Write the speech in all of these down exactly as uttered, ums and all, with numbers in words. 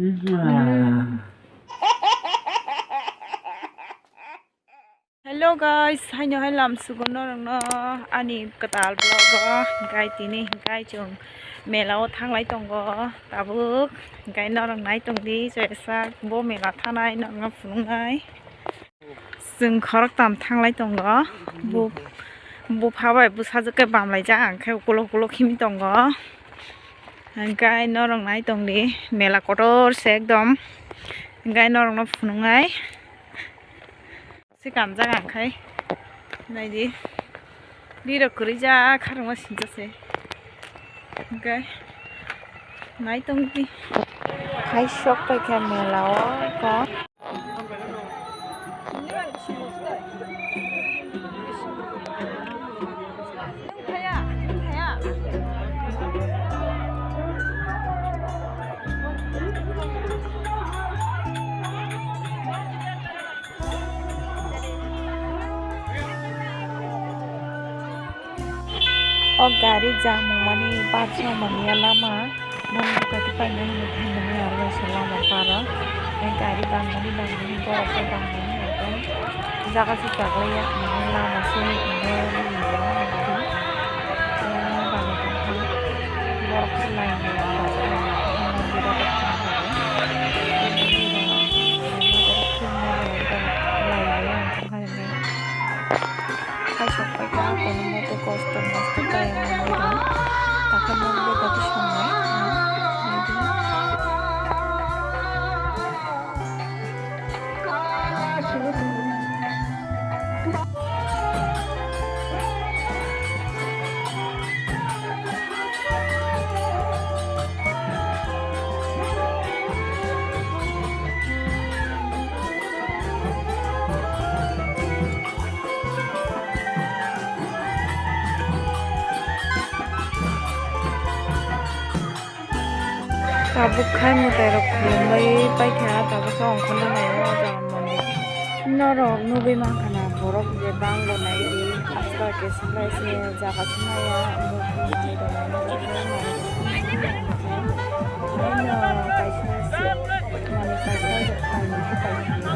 Hello guys, haino hai lam sugo norokno ani kwtal vlog o, hinkhe tini hinkhe chwng mela o thanglai tongo tabuk, hinkhe norok nai tongdi, chwraisa bo mela thanai norokno phunuknai. Chwng khoroktham thanglai tongo. Bu-, bupha bai bwsajwk khe bamlaijak, ang khe ukulok ukulok himwi tongo. Hwnkhe norok nai tongdi, mela kotor se ekdom. Hwnkhe norokno phunuknai. Se kanjak ang khai. Naidi. Birok kwrwi jak, kharokma sinjak se. Hwnkhe nai tongdi. Hai sok paikha mela o eko. O gari jam wngmani baksa wngmani lama, moni bwkha tei paina hwnwi thangnani aro waisa lama paro. Tei gari bangmani bangmani borok bo bangmani ekdom jaga se chaklaiya, lama se borok se line line Kaisok paikha, kono mote kosto mosto kaya manwi rw. Takhe nok bw gati songnai. Tabuk khai mwtai rok khulumwi paikha, tabuk khe ongkhorna naio o jaga mandir. Norok nugwi mankha na borok je bang bo nai di, hasta khe swlai se jaga se maya, mukti nai rok nai rok nai rok nai rok nai rok nai rok kaisa se mane kaisa rok khainai khe paikha.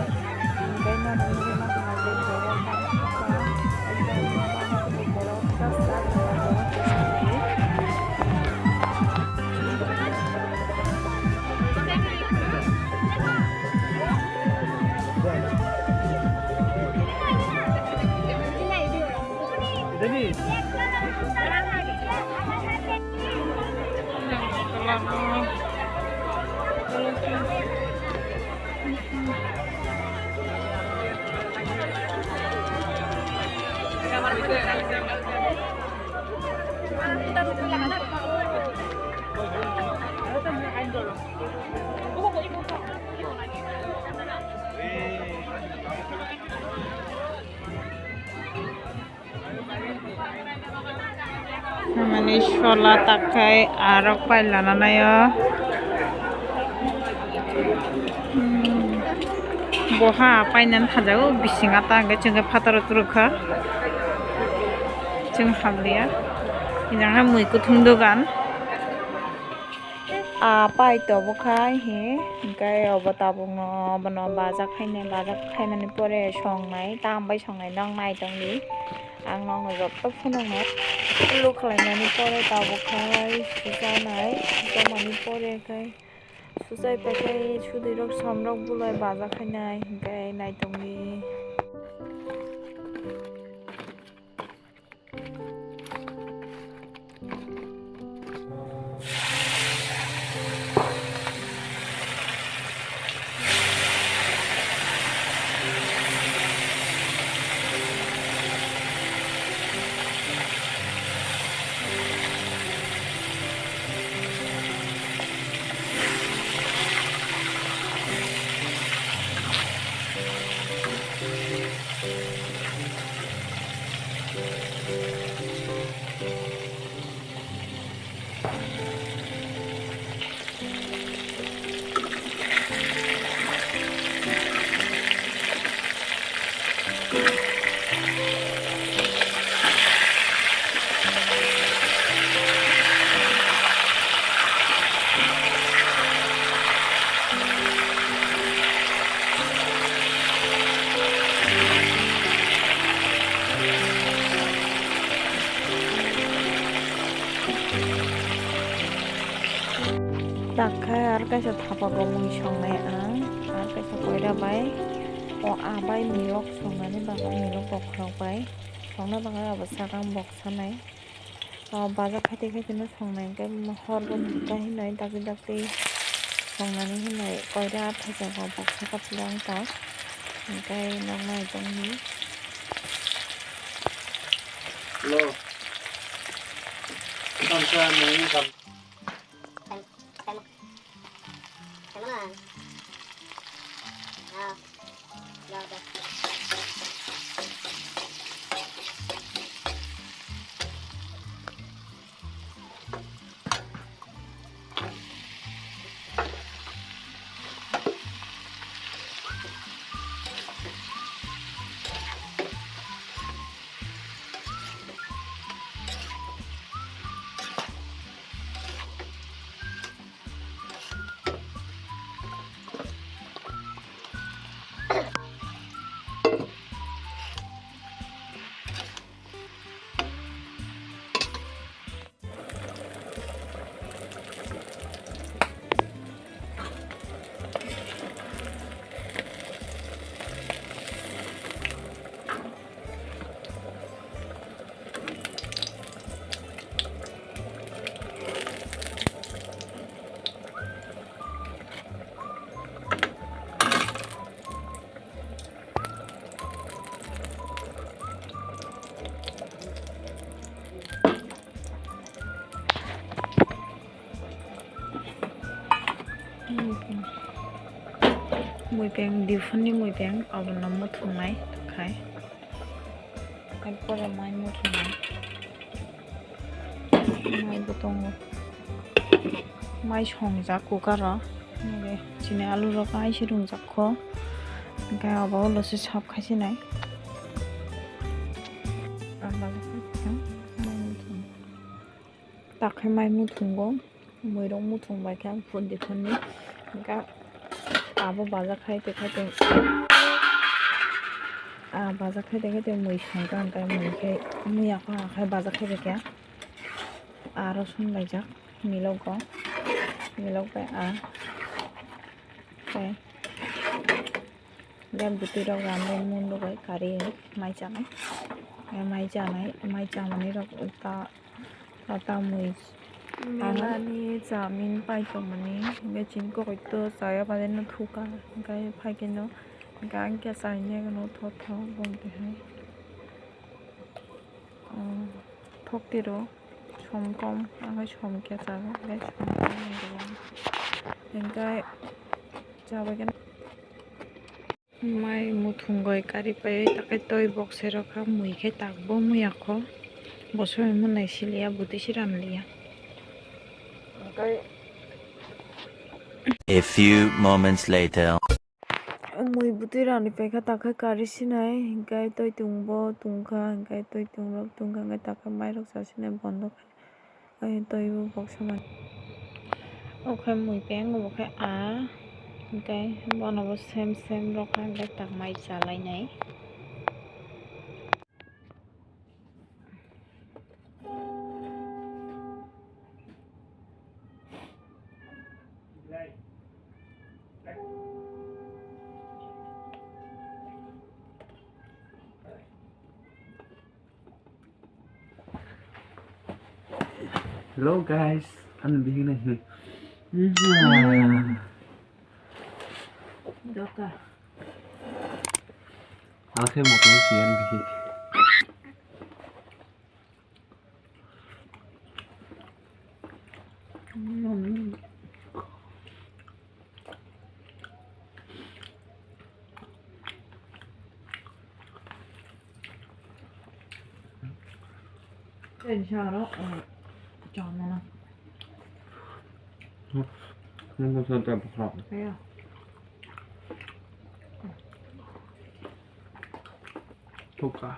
Mane sola takhai arok pailana naio. Hmm. Boha painani hajago bising ata hwnkhe chwngkhe phataro turukha. Chwng hamliya. Ejang hai mui kuthum dogan. Ah, pai tobo khai he, hingke obo tabukno, obono baja khainai, baja khaimani pore songnai, tam bai songnai, nong nai tongdi. Ang nokno joto phunuknai. Lu khlaimani pore tabuk khai sujanai, sujakmani pore khai sujai paikhai sudui rok som rok bulai baja khainai, hingke nai tongdi. Khe ar kaisa thapa bo mui songnai ang, ar kaisa koira bai o aa bai milok songnani bagwi milok bokhorok bai songna bagwi abo sakang bok sanai. O bajak khaite khaite no songnai hwnkhe hor bo hinwi dakti dakti songnani hinwi koira thajak o bok saka phuru wng tong hwnkhe noknai tongdi. Hello. Tamsa mui tam. Mui peng, diphunni mui peng, abono muthungnai khai. Ekpore mai muthungnai. Mai bo tongo. Mai songjak cooker o. Nini chini alu rok aisi rungjak kho. Hingke obo ulo se sap khai sinai. Takhai mai muthungo. Muirok muthung bai khe ang phunti phunti hwnkha abo baja khai tongkha tong ah baja khai tongkha tong mui songkha hwnkha mui khe muya kha khe baja khai bai kha aro song laijak milok bo milok bai ah tei. Yak bwtwi rok randwi mun rwgwi kari mai chanai, mai chanai, mai chamani rok ta, ta, tamwi. Melani chamin pai tongmani, hingke chini kokoi to chaya bade no thuka, hingke phaikhe no, hingke ang khe chaini age no thotho bong twi hai. Thok tiro som kom, ang hai som khe chago, hingke som kom hingke chabai khe. Mai muthungoi kari paiwi takhai toi bokse rok kha mui khe takbo muya kho bo soi mwnai siliya bwtwi se ranliya. A few moments later. Mui bwtwi rani paikha takhai kari sinai hinkhe toi tungbo tungkha hinkhe toi tungrok tungkha hinkhe takhai mairok chasinai bondo kha. Ai, toibo boksa man. Okhai mui peng, obo khe a, hwnkhe bono bo sem sem rok kha, hwnkhe takmai chalainai. Hello guys, ano bihik nai hini. Doka. Akhe mokol siyan bihik. Thuka.